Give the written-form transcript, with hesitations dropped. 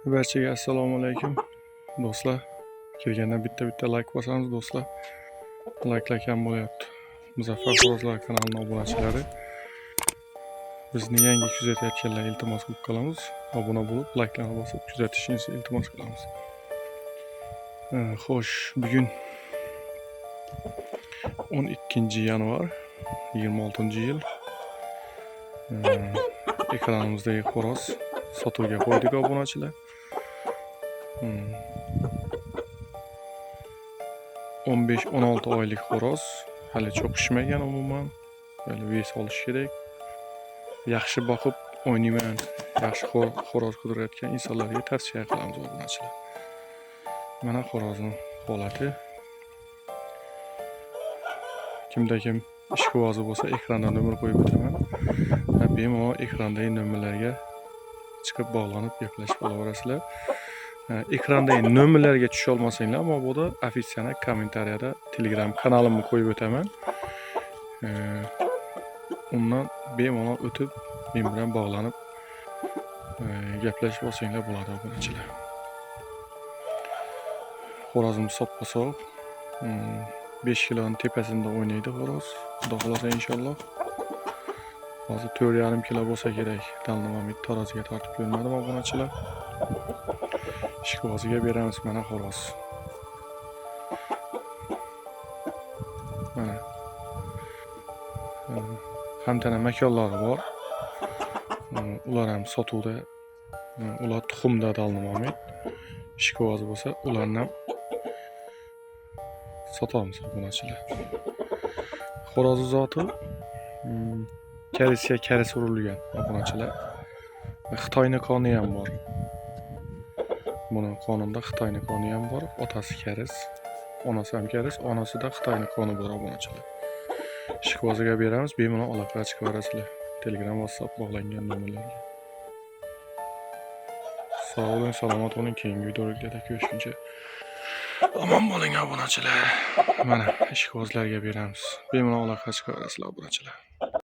Barchaga assalomu alaykum do'stlar. Kirgandan bitta-bitta like bosamiz do'stlar. Likelar kam bo'lyapti. Muzaffar Xo'rozlar kanalining obunachilari, bizni yangi kuzatayotganlar, iltimos qilib qolamiz. Obuna bo'lib, likelarni bosib kuzatishingizni iltimos qilamiz. Xo'sh, bugun 12 yanvar 26 yil. Ekranimizdagi xo'roz sotuvga qo'ydik, obunachilar. 15-16 oylik xo'roz, hali cho'qishmagan umuman. Hali вес olish kerak. Yaxshi boqib o'ynayman, yaxshi xo'roz qidirayotgan insonlarga tavsiya qilamiz, obunachilar. Mana xo'rozni holati. Kimda kim ishqibozi bo'lsa, ekranda nomer qo'yib o'taman. Bemalol ekrandagi nomerlarga chiqib, bog'lanib gaplashib olaverasizlar. Ekrandagi nomerlarga tusha olmasanglar, mabodo официально kommentariyada Telegram kanalimni qo'yib o'taman. Undan bemalol o'tib, men bilan bog'lanib gaplashib olsanglar bo'ladi, obunachilar. Xo'rozimiz soppa-sog', 5 kiloni tepasida o'ynaydi xo'roz. Xudo xohlasa, inshaalloh. Hozir 4,5 kilo bo'lsa kerak. Dalnamamid taroziga tortib ko'rmadim, obunachilar. Ishqiboziga beramiz mana xo'roz. Mana. Hamtana makonlari bor. Ular ham sotuvda. Ular tuxumda dalnamamid. Ishqibozi bo'lsa, ularni ham sotamiz, obunachilar. Xo'rozni zoti karisga karis urilgan, obunachilar. Xitoyni qoni ham bor. Buni qonida Xitoyni qoni ham bor. Otasi karis, onasi ham karis, onasida Xitoyni qoni bor, obunachilar. Ishqiboziga beramiz, bemalol aloqaga chiqaverasizlar. Telegram, WhatsApp bog'langan nomerlarga. Sog' bo'ling, salomat bo'ling. Keyingi videolarda ko'rishguncha omon bo'ling, obunachilar. Mana ishqibozlarga beramiz. Bemalol aloqaga chiqaverasizlar, obunachilar.